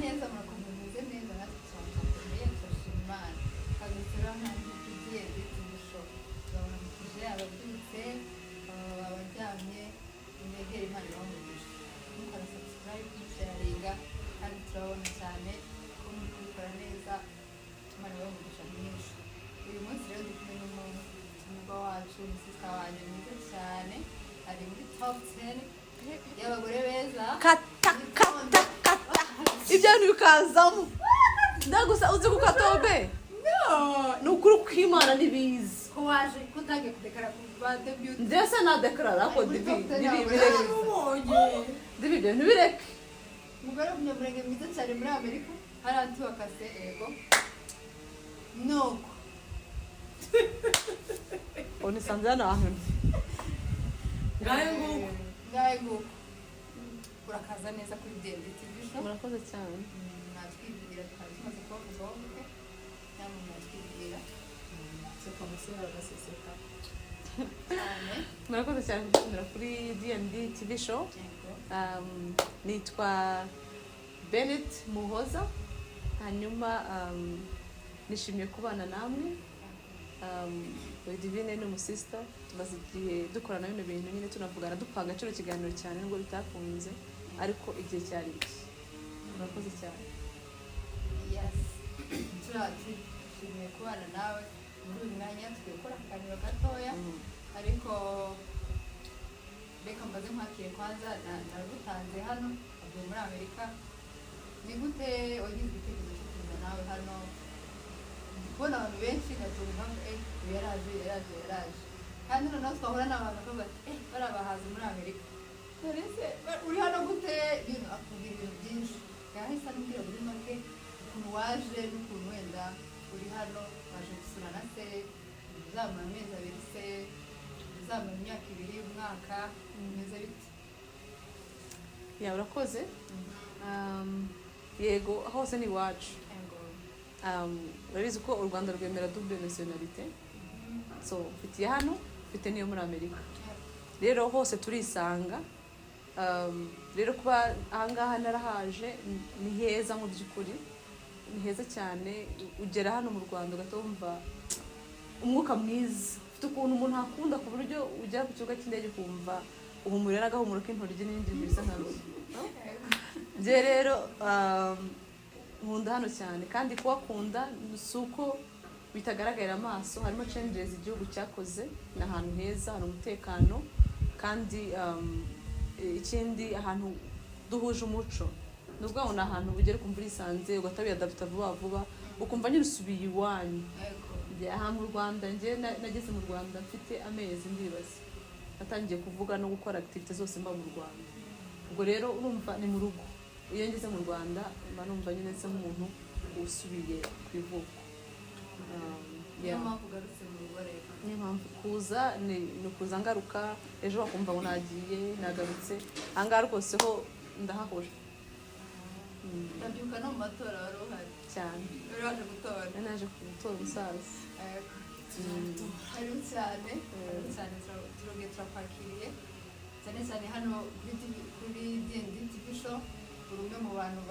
Neza, murakomeye, mumeze neza? Natwe turakomeye, turashima Imana. Kaze hano kuri D&D TV Show. Turabaramukije ababyutse, abaryamye, mwegere Imana ibahe. Mukora subscribe, musharinga, kandi turabona cyane ko muri kubikora neza. Imana ibahe umugisha mwinshi. Uyu munsi rero ndi kumwe n'umutumirwa wacu, umusista wanjye mwiza cyane, ari muri top 10 y'abagore beza. Kata, kata, kata, ibyo bintu bikazamo. Ndagusa uzi gukata be? No. Ni ukuri kw'Imana ntibizi. Ko waje, ko utagiye kudekara ku ba debut? Ndetse nadekarara ko Muri divi top 10 divi ntabwo bireke. namubonye. Divi, ibyo bintu bireke. Umugore w'umunyamurenge mwiza cyane muri Amerika hariya tubakase. Ego, nuko. Ubu nisanze hano hantu ndi. Ngahe nguko. Ngahe nguko, urakaza neza kuri D&D TV Show. Murakoze cyane. Mwatwibwira? Twari tumaze kubavugaho buke, namwe mwatwibwira. Seka umusore agaseseka. Cyane. Murakoze cyane kudutumira kuri D&D TV Show. Yego. Nitwa Bennett Muhoza, hanyuma nishimiye kubana namwe. Divine ni umusista tumaze igihe dukorana bino bintu nyine, tunavugana, dupanga kino kiganiro cyane, nubwo bitakunze, ariko igihe cyari iki. Murakoze cyane. Yes, turishimiye kubana nawe muri uyu mwanya. Tugiye gukora akaganiro gatoya, ariko reka mbaze nkwakire kwanza. Naragutanze hano, avuye muri Amerika. Ni gute wagize igitekerezo cyo kuza nawe hano? Ndi kubona abantu benshi ngatumva ngo uyu yaraje, uyu yaraje, yaraje, kandi noneho twahura n'abantu bakavuga ati bariya bahaze muri Amerika. None se uri hano gute? Akubwira ibintu byinshi. Yahise ambwira muri make ukuntu waje n'ukuntu wenda uri hano. Waje gusura na se, uzamara amezi 2 se, uzamara imyaka 2, umwaka, bimeze bite? Yeah, urakoze. Yego, hose ni iwacu. Yego. Urabizi ko u Rwanda rwemera double nationalité, so mfitiye hano, mfite n'iyo muri Amerika. Rero hose turisanga. Rero kuba ahangaha narahaje, ni heza mu by'ukuri, ni heza cyane. Ugera hano mu Rwanda ugahita wumva umwuka mwiza, ufite ukuntu umuntu akunda, ku buryo ugera ku kibuga cy'indege ukumva uhumurira n'agahumuro k'intoryi n'ibindi bintu bisa nkabyo. Njye rero nkunda hano cyane, kandi kuhakunda si uko bitagaragarira amaso, harimo changes igihugu cyakoze. Ni ahantu heza, hari umutekano, kandi ikindi, ahantu duhuje umuco. Ni ukuvuga ngo ni ahantu ugera ukumva urisanze, ugahita wiyadaputa vuba vuba, ukumva nyine usubiye iwanyu. Yego. Njye aha mu Rwanda, njye nageze mu Rwanda mfite amezi, ndibaza natangiye kuvuga no gukora activité zose mba mu Rwanda. Ubwo rero urumva ni mu rugo. Iyo ngeze mu Rwanda mba numva nyine nsa nk'umuntu usubiye ku ivuko. Niyo Yeah. mpamvu ugarutse mu rugo rero. Niyo mpamvu kuza ni ukuza ngaruka, ejo bakumva ngo nagiye, nagarutse. Ahangaha rwose ho ndahahora. Ndabyuka no mu matora wari uhari? Cyane. Wari waje gutora? Nari naje gutora umusaza. Yego. Karibu cyane, karibu cyane. Turongeye turakwakiriye cyane cyane hano kuri TV, kuri D&D TV Show. Uri umwe mu bantu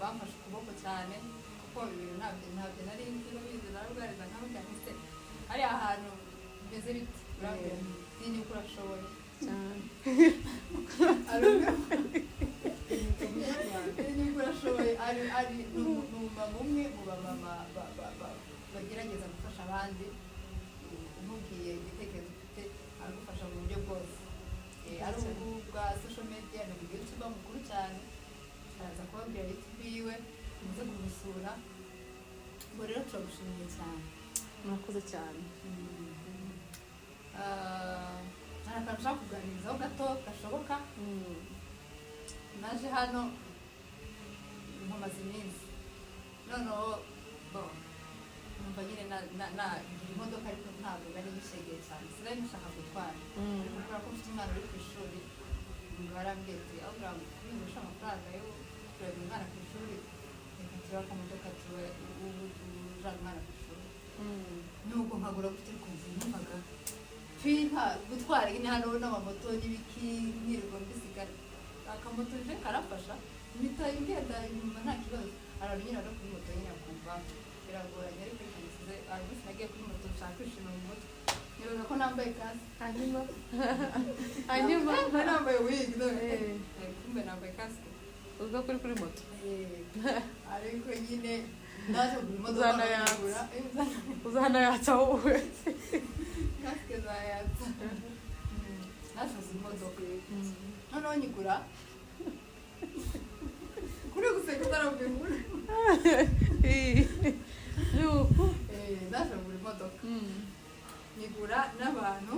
bamfashe ukuboko cyane, kuko ibintu ntabyo nari nzi. Urabizi, narabwariza nkamubwira nti: "Se hariya hantu bimeze bite?" Urambwira nti: "Niba urashoboye." Cyane. Ari umwe, niba urashoboye, ari ni umumama umwe mu bamama bagerageza gufasha abandi. Umubwiye igitekerezo ufite, aragufasha mu buryo bwose. Ari ubu bwa social media, ni umu youtuber mukuru cyane, araza kubabwira YouTube yiwe, muze kumusura. Ubwo rero turagushimiye cyane. Murakoze cyane. Ah, hari akantu ushaka kuganirizaho gato gashoboka? Naje hano mpamaze iminsi, noneho bo numva nyine nagira imodoka, ariko ntabwo nari nyishegeye cyane, sinari nshaka gutwara. Ariko kubera ko mfite umwana uri ku ishuri, umugabo arambwiye ati: "Aho kugira ngo kubigurisha amafaranga yo kureba umwana ku ishuri, reka turebe akamodoka, tube ubu ujana umwana ku ishuri." Nuko nkagura gutya, ariko numvaga nta gutwara nyine hano n'amamoto n'ibiki, nkirirwa mbisigara. Akamoto je karafasha, mpita ngenda inyuma, nta kibazo. Biragoranye, ariko reka nsize. Hari umunsi nagiye kuri moto, nshaka kwishima mu mutwe, nibaza ko nambaye casque. Hanyuma Nari nambaye wig none. Eh. Kumbe nambaye casque. Uvuga kuri moto. Ariko nyine naje kugura imodoka. Uzanayatsa. Nkayigura. Uzanayatsa wowe. Casque zayatsa. Naje kugura imodoka, noneho nyigura kuri guseka utarabwira. Nuko. Naje kugura imodoka, nyigura n'abantu,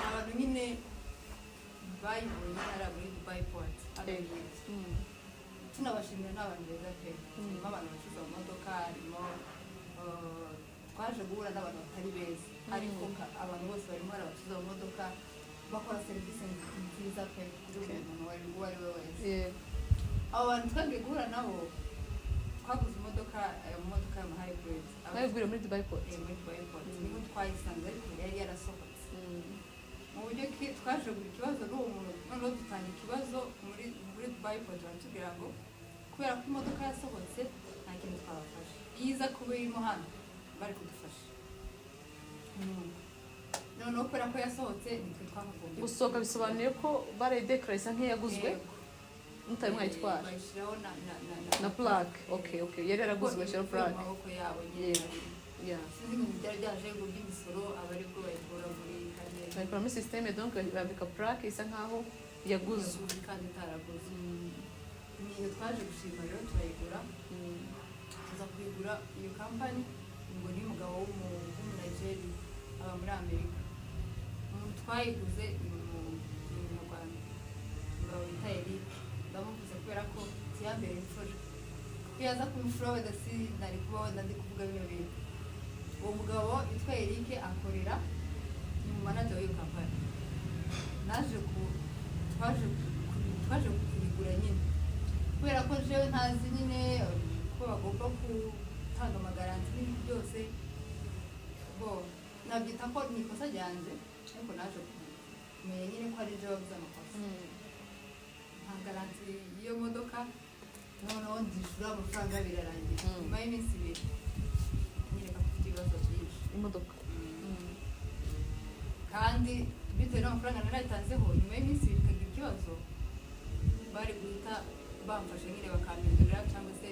abantu nyine bayibonye hariya muri Dubai Port hano Eh. hirya. Tunabashimira, ni abantu beza pe. Harimo abantu bacuruza mu modoka, harimo twaje guhura n'abantu batari beza, ariko abantu bose barimo hari abacuruza mu modoka bakora serivisi nziza pe kuri buri muntu uwo ari we wese. Abo bantu twagiye guhura nabo, twaguze imodoka, ayo modoka y'ama hybrid. Mwayiguriye muri Dubai Port? Eh, muri Dubai Port niho twayisanze, ariko yari yarasohotse. Mu buryo ki twaje kugira ikibazo n'uwo muntu, noneho dutanga ikibazo muri Dubai Port, baratubwira ngo kubera ko imodoka yasohotse nta kintu twabafasha, iyo iza kuba irimo hano bari kudufasha. Noneho kubera ko yasohotse, nitwe twakagombye. Gusohoka bisobanuye ko barayidekara isa nk'iyaguzwe? Yego. Mutari mwayitwara? Bayishyiraho na Na plaque. Okay, yari yaraguzwe, bashyiraho ivuye mu plaque. maboko yabo nyine. Yego. Yeah. Sinzi ibintu byari byaje ngo by'imisoro, aba aribwo bayikura muri kariya. Bayikura muri système, donc bambika plaque isa nkaho yaguzwe. Yaguzwe kandi itaraguzwe. Niyo twaje gushima rero, turayigura. Tuza kuyigura iyo kampani ngo ni umugabo w'umunigeri aba muri Amerika. Umuntu twayiguze ni umunyarwanda, umugabo bita Eric. Ndamuvuze kubera ko tiyambere imfura, kuko iyo aza kuba imfura wenda sinari kuba wenda ndi kuvuga bino bintu. Uwo mugabo witwa Eric akorera, ni mu manager w'iyo kampani. Naje ku twaje twaje kuyigura nyine kubera ko jewe ntazi nyine ko bagomba gutanga amagaranti n'ibintu byose. Bo nabyita ko ni ikosa ryanjye, ariko naje kumenya nyine ko ari jewe wabuze amakosa. Nta garanti y'iyo modoka, noneho ndishyura amafaranga, birarangira. Nyuma y'iminsi 2 nyereka ko ufite ibibazo byinshi. Imodoka. Kandi bitewe n'amafaranga narayitanzeho, nyuma y'iminsi 2 ikagira ikibazo, bari guhita bamfasha nyine bakampindurira cyangwa se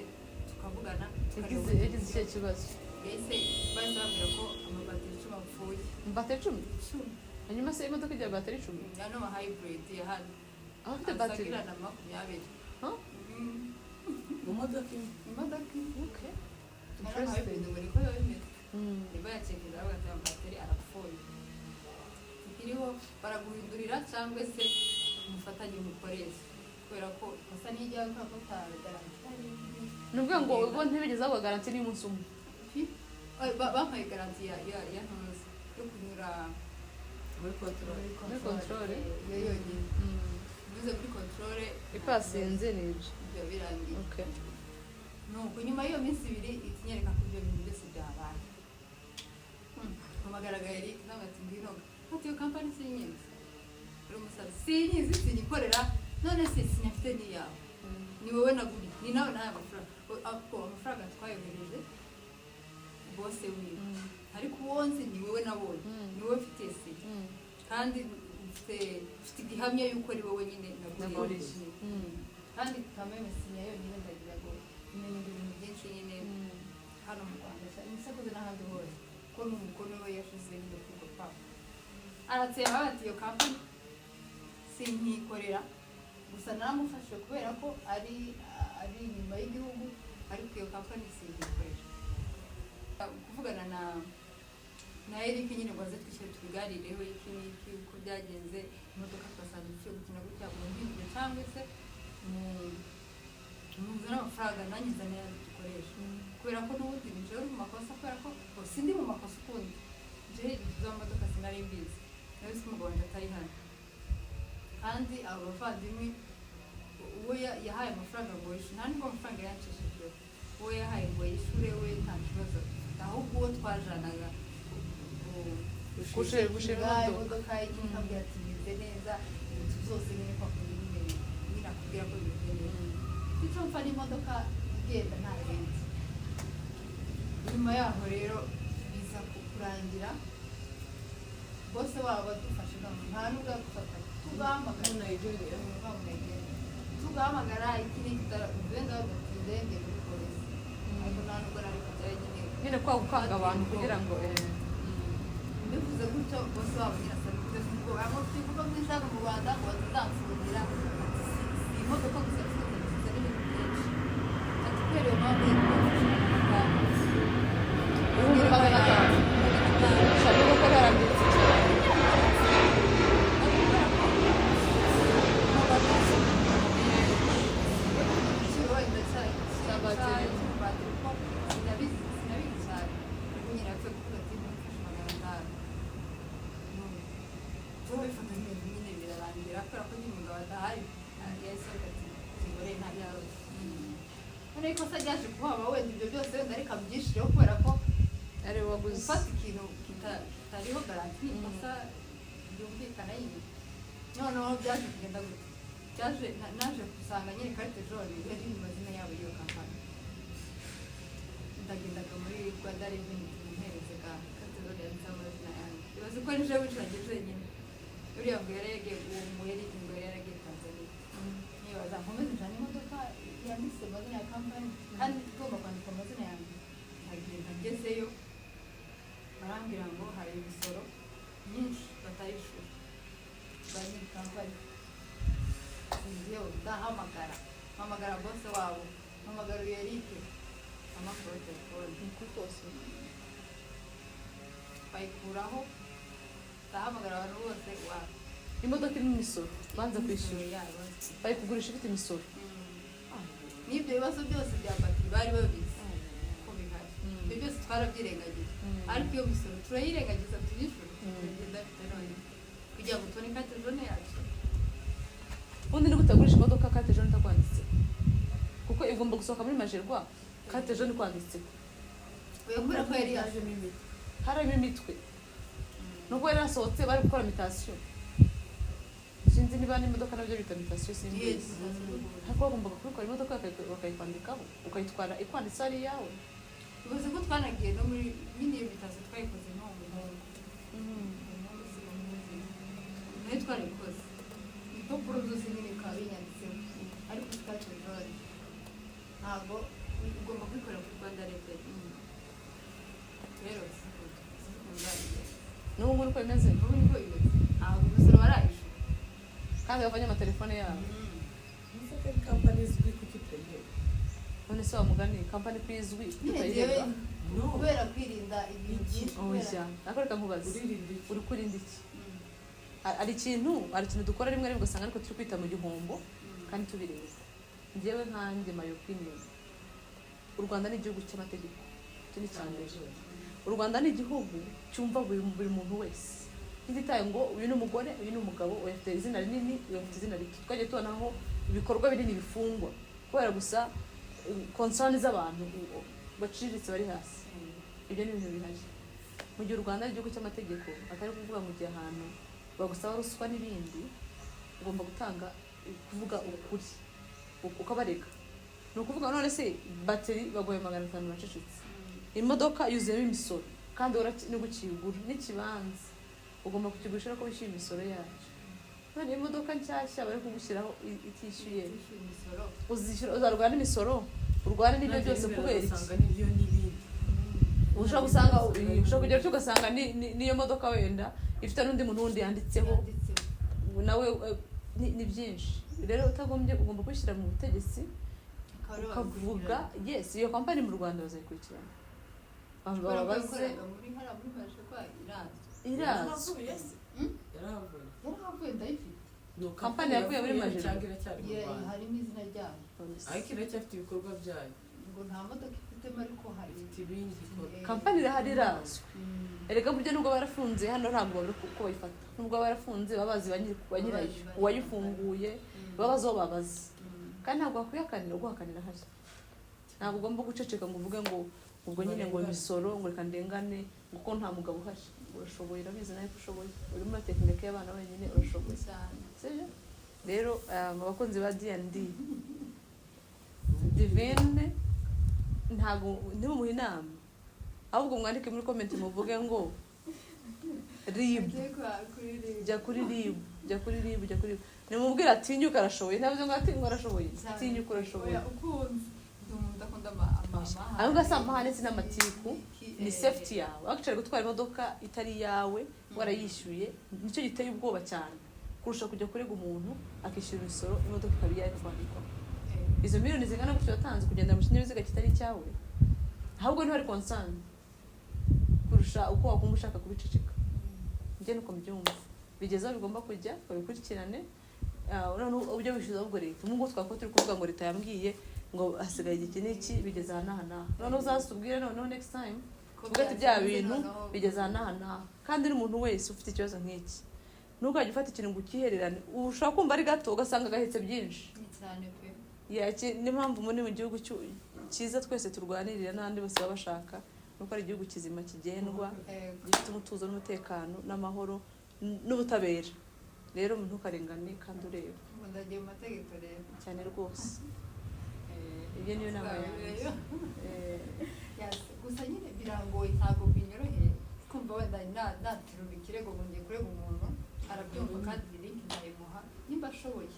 tukavugana, tukareba Yagize uburyo. Yagize ikihe kibazo? Bahise bambwira ko amabatiri 10 apfuye. Bateri 10? 10. Hanyuma se imodoka igira bateri 10? Ano ma hybrid ya hano. Aho afite bateri? Asagira na 20. Huh? Mu modoka imwe? Imodoka imwe. Okay. Ano ma Interesting. hybrid ngo niko biba bimeze. Niba yacekinze aravuga ati amabateri arapfuye, tukiriho baraguhindurira cyangwa se umufatanye umukoresha, kubera ko ikosa n'ijyawe kubera ko utagaranti. Ni ukuvuga ngo ubwo ntibigeze baguha garanti n'umunsi umwe? Bampaye garanti ya ntuzi yo kunyura Muri contrôle. Muri contrôle? Iyo yonyine unyuze kuri contrôle. Ipasinze ni ibyo. Ibyo birangiye. Nuko nyuma y'iyo minsi 2 itinyereka ko ibyo bintu byose byabaye. Mpamagara Eric, nawe ati ngwino. Ati iyo kampani sinyizi, uri umusazi, sinyizi, sinyikorera, none se sinyafite n'iyawe, ni wowe naguriye, ni nawe nahaye amafaranga. Ako amafaranga twayohereje bose wiwe, ariko uwo nzi ni wowe nabonye, ni wowe mfitiye sinya, kandi mfite igihamya yuko ari wowe nyine naguriye. Naguriye. Kandi kameme sinya yonyine, ndagira ngo menya ibintu byinshi nyine hano mu Rwanda ndetse n'ahandi hose, ko n'umukono we yashize nyine kuri urwo rupapuro. Aratsemba bati iyo kampani sinkikorera, gusa naramufashije kubera ko ari inyuma y'igihugu, ariko iyo kampani sinkikorera. Kuvugana na Eric nyine ngo aze twishyure tubiganireho iki n'iki, uko byagenze, imodoka twasanze ipfuye gukina gutya, mu mpindure cyangwa se muzane amafaranga nanjye nzane ayo dukoresha, kubera ko n'ubundi ni jewe uri mu makosa, kubera ko oh, sindi mu makosa ukundi, jewe ibintu by'amamodoka sinari mbizi, nari ko umugabo wanjye atari hano. Kandi abo bavandimwe uwo yahaye amafaranga ngo yishyure, nta nubwo amafaranga yancishije, uwo yahaye ngo yishyure we nta kibazo afite, ahubwo uwo twajanaga Gushira imodoka imodoka. Ikambwira ati bimeze neza, ibintu byose nyine kwa kundi nyine nyine akubwira ko bimeze neza, icyo mpfa n'imodoka igenda nta bindi. Nyuma yaho rero biza kurangira bose baba badufashe, none nta nubwo yadufata, tugahamagara. Muri Nigeria. Bamunegera, tugahamagara iki n'iki, wenda badatinze ngiye muri polisi, ariko nta nubwo nari kujyayo nyine. Nyine kwa gukanga abantu kugira ngo Bivuze gutyo, bose wabo nyine asaba ubwoba ngo mfite ibikorwa byinshi hano mu Rwanda, ngo batazamfungira. Ati si imodoka gusa mfunze, mfunze n'ibintu byinshi. Ati kubera iyo mpamvu rero kubafasha 500. 500,000. 500. Shaka ko yarangiritse cyane. Ariko kubera ko igiciro wenda Batiri. Cy'amabatiri, kuko sinabizi cyane, ariko nyine yapfuye kuvuga ati mufashe 500. Turabifata nk'ibintu nyine birarangira, kubera ko nyine umugabo adahari, yahise avuga ati kigore nta byarose. Noneho ikosa ryaje kuhaba, wenda ibyo byose wenda reka mbyishireho, kubera ko Ari we waguze. Gufata ikintu kitariho garantie ni ikosa ryumvikana nyine. Noneho byaje kugenda gute? Byaje naje gusanga nyine carte jaune yari mu mazina yabo y'iyo kampani. Ndagendaga muri Rwanda Revenue, mumpereze ka carte jaune yanditseho amazina yanjye. Ibaze ko nije wicaranye jenyine, uriya ngo yari yagiye, uwo mu ngo yari yaragiye Tanzania. Nibaza nkomeze njyane imodoka yanditse amazina ya kampani kandi igomba kwandika amazina yanjye. Ndagenda, ngezeyo barambwira ngo hari imisoro myinshi batayishura ba nyiri kampani. Yewe, ndahamagara, mpamagara bose wabo, mpamagara uyu Eric, amakuru telefone. Ni kose. Bayikuraho. Ndahamagara abantu bose wa Imodoka irimo imisoro banza kwishyura. Yabo. Bayikugurisha ifite imisoro. N'ibyo bibazo byose bya batiri bari babizi ko bihari. Ibyo byose twarabyirengagije, ariko iyo misoro turayirengagiza, tuyishyura, turagenda bite none kugira ngo tubone carte jaune yacu? Ubundi ni gute wagurisha imodoka carte jaune itakwanditse? Kuko igomba gusohoka muri Magerwa carte jaune ikwanditse. Oya, kubera ko yari yaje Yajemo imiti. Harimo imitwe, nubwo yari yasohotse bari gukora mutation. Sinzi niba n'imodoka nabyo bita mutation, simbizi, ariko bagombaga kubikora imodoka bakayikwandikaho, ukayitwara ikwanditse ari iyawe. Bivuze ko twanagiye no muri nyine iyo mutation twayikoze n'uwo muhungu. Umuhungu si umuhungu, nayo twarayikoze, ibipapuro byose nyine bikaba binyanditseho, ariko carte jaune ntabwo ugomba kubikorera kuri Rwanda Revenue. Rero sinzi. N'ubu ngubu niko bimeze? Ubu niko bimeze, ntabwo umusoro barayishyura. Kandi bavanye amatelefone yabo. Ese ko ari kampani izwi, kuki utayiheba? None se wa mugani, kampani ko izwi, Nyine tutayiheba? njyewe No. kubera kwirinda ibintu byinshi, kubera Oya, ariko reka nkubaze. Uririnda iki? Uri kurinda iki? Hari ikintu dukora rimwe rimwe ugasanga ariko turi kwita mu gihombo kandi tubireba. Njyewe nkanjye, my opinion, u Rwanda ni igihugu cy'amategeko, icyo ni icya mbere. U Rwanda ni igihugu cyumva buri muntu wese, ntititaye ngo uyu ni umugore, uyu ni umugabo, uyu afite izina rinini, uyu afite izina rito. Twagiye tubona aho ibikorwa binini bifungwa kubera gusa concern z'abantu baciriritse bari hasi. Ibyo ni ibintu bihari. Mu gihe u Rwanda ari igihugu cy'amategeko, atari kuvuga mu gihe ahantu bagusaba ruswa n'ibindi, ugomba gutanga, kuvuga ukuri ukabareka. Ni ukuvuga none se bateri baguhaye 500 bacecetse, imodoka yuzuyemo imisoro, kandi nibwo ukiyigura, n'ikibanza ugomba kukigurisha ko wishyuye imisoro yacyo. None imodoka nshyashya bari kugushyiraho itishyuye, Itishyuye imisoro. Uzishyura, uzarwana n'imisoro, urwane n'ibyo byose kubera iki? Usanga n'ibyo n'ibindi. Ushobora kugera utyo ugasanga n'iyo modoka wenda ifite n'undi muntu wundi yanditseho. Yanditseho. Nawe ni byinshi rero utagombye, ugomba kubishyira mu butegetsi. Akaba aribo Ukavuga babikurikirana. yes, iyo kampani mu Rwanda bazayikurikirana. Kubera ko Babaze. yakoreraga muri hariya muri Magerwa, irazwi. Irazwi. Yarahavuye se? Hmm? Yarahavuye. Yarahavuye, ndayifite. No, Kampani yavuye muri Magerwa. Cyangwa iracyari mu Rwanda? Harimo izina ryayo. Ariko iracyafite ibikorwa byayo? Ngo nta modoka ifitemo, ariko hari Ifite ibindi ikora. Kampani irahari, irazwi. Erega burya nubwo barafunze hano, ntabwo babura uko bayifata. Nubwo barafunze, baba bazi ba nyirayo, uwayifunguye, baba bazi aho babaza. Kandi ntabwo wakwihakanira, uguhakanira ahari. Ntabwo ugomba guceceka ngo uvuge ngo ubwo nyine ngo imisoro, ngo reka ndengane, ngo kuko nta mugabo uhari. Urashoboye, urabizi nawe ko ushoboye. Urimo uratekinika y'abana wenyine, urashoboye. Cyane. Sibyo rero, abakunzi ba D&D Divine, ntabwo ntimumuhe inama. Ahubwo mwandike muri comment muvuge ngo RIB. Agiye kuri RIB. Jya kuri RIB, jya kuri RIB, jya kuri RIB. Nimubwire atinyuka, arashoboye. Ntavuze ngo atinyuka, arashoboye. Tinyuka, urashoboye. Oya, ukunze ndi umuntu udakunda amahane. Ahubwo si amahane, si n'amatiku, ni safety yawe. Actually, gutwara imodoka itari iyawe warayishyuye nicyo giteye ubwoba cyane kurusha kujya kurega umuntu akishyura imisoro, imodoka ikaba iyawe kwandikwa. Izo miliyoni zingana gutyo watanze kugendera mu kinyabiziga kitari icyawe, ahubwo niho ari concern kurusha uko wakumva ushaka kubiceceka. Njye nuko mbyumva. Bigeze aho bigomba kujya, babikurikirane. Noneho ujye wishyuza ahubwo leta. Ubu ngubu twakaba turi kuvuga ngo leta yambwiye ngo hasigaye iki n'iki, bigeze aha n'aha n'aha. Noneho uzasubwire, noneho next time tuvuge ati bya bintu bigeze aha n'aha n'aha. Kandi n'umuntu wese ufite ikibazo nk'iki, ntukajye ufata ikintu ngo ukihererane. Ushobora kumva ari gato, ugasanga gahetse byinshi. Ni cyane pe. Niyo mpamvu muri mu gihugu cyiza twese turwanirira n'abandi bose baba bashaka, nuko ari igihugu kizima kigendwa, gifite umutuzo n'umutekano n'amahoro n'ubutabera. Rero ntukarengane kandi ureba. Ubu ndagiye mu mategeko rero. Cyane rwose. Iyo niyo nama yanjye. Tuzahurirayo. Yes, gusa nyine birangoye, ntabwo binyoroheye kumva wenda naterura ikirego ngo ngiye kurega umuntu, arabyumva, kandi link ndayimuha nimba ashoboye.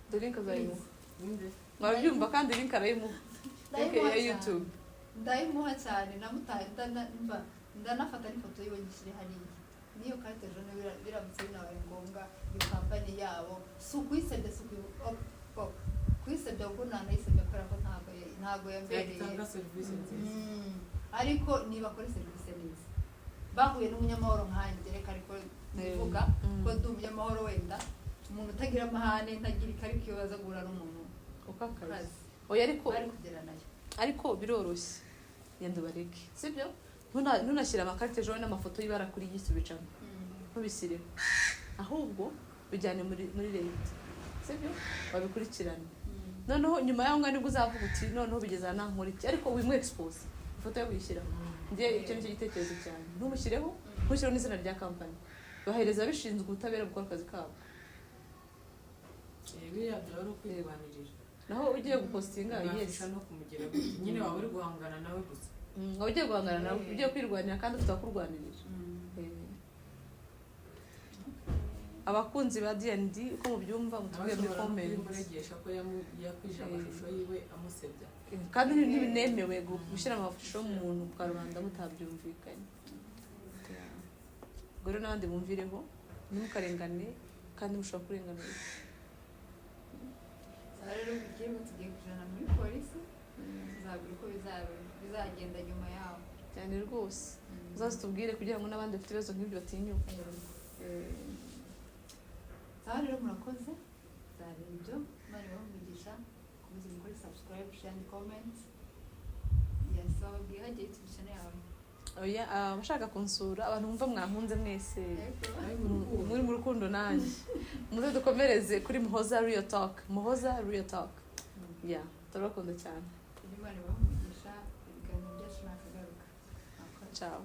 Dore link azayimuha. Ninde? Mwabyumva, kandi link arayimuha, link Ndayimuha ya cyane. YouTube. Ndayimuha cyane, namutaye, mva ndanafata n'ifoto yiwe nyishyire hariya niyo carte jaune. Biramutse binabaye ngombwa, iyo company yabo si ukuyisebya, si kuyisebya, kuko ntanayisebya kubera ko ntabwo yambereye. Yatanga serivisi nziza. Ariko niba akora serivisi neza, bahuye n'umunyamahoro nkanjye, reka ariko ndivuga ko ndi umunyamahoro, wenda umuntu utagira amahane, ntagira ikarita, iyo baza guhura n'umuntu ukakaye. ukaze Oya, ariko bari kugera nayo. Ariko biroroshye, genda ubareke, sibyo? Ntunashyire amakarite jaune n'amafoto y'ibara kuri yisubicamo, ntubisireho, ahubwo bijyane muri leta, sibyo? Babikurikirane. Noneho nyuma y'aho ngaho nibwo uzavuga uti noneho bigeze aha, nkora iki? Ariko wimu expose, ifoto yo wishyiraho. Njye icyo nicyo gitekerezo cyanjye. Ntumushyireho, ntushyireho n'izina rya company, bahereza abishinzwe ubutabera gukora akazi kabo. Biriya byaba ari ukwirwanirira. Naho ugiye gupostinga, yes. Mwafasha no kumugira gute nyine, waba uri guhangana nawe gusa. Waba ugiye guhangana nawe, ugiye kwirwanira kandi ufite abakurwanirira. Abakunzi ba D&D, uko mubyumva mutubwire muri Nawe ashobora no comment. kubimuregesha ko yakwije amashusho yiwe amusebya. Kandi ntibinemewe gushyira amashusho y'umuntu ku karubanda mutabyumvikanye. Ubwo rero n'abandi bumvireho, ntimukarengane kandi mushobora kurenganurwa. Aha rero bigiye, tugiye kujana muri polisi, tuzabwira uko bizagenda nyuma yaho. Cyane rwose, uzaze tubwire kugira ngo n'abandi bafite ibibazo nk'ibyo batinyuke. Aha rero murakoze, byari ibyo. Imana ibahe umugisha, mukomeze mukore subscribe, share and comment. Yes, wababwiye hagiye YouTube channel yawe? Oya, abashaka kunsura, abantu bumva mwankunze mwese, Yego. Ari mu rukundo. Muri mu rukundo nanjye, muze dukomereze kuri Muhoza Real Talk, Muhoza Real Talk. Yeah, turabakunda cyane. Imana ibahe umugisha, ibiganiro byacu nakagaruka. Ciao.